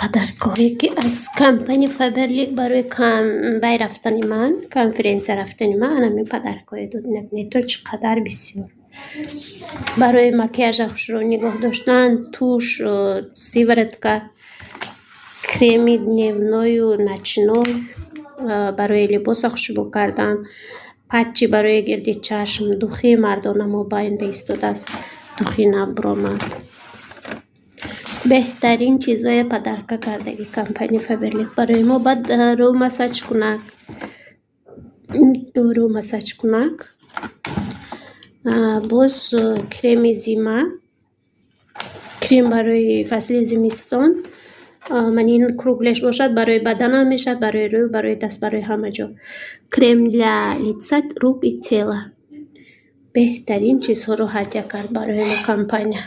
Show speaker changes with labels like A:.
A: Подаркҳое, ки аз компания Фаберлик барои вай рафтани ман, конференсия рафтани ман, анами подаркҳое дод. Набинед, то чӣ қадар бисёр. Барои макияжа хушрӯ нигоҳ доштан, тушь, сыворотка, креми дневною ночной, барои либоса хушбӯ кардан, патчи барои гирди чашм, духи мардона мобайн беистодааст, духи нав биромад. Беҳтарин чизое подарка кардаги компания Фаберлик барои мо. Баъд рӯ массажкунак, рӯ массажкунак, боз креми зима, крем барои фасли зимистон. Ман ин круглеш бошад, барои баданам мешавад, барои рӯ, барои даст, барои ҳама ҷо. Крем для лица, рук и тела. Беҳтарин чизҳоро ҳадя кард барои мо компания.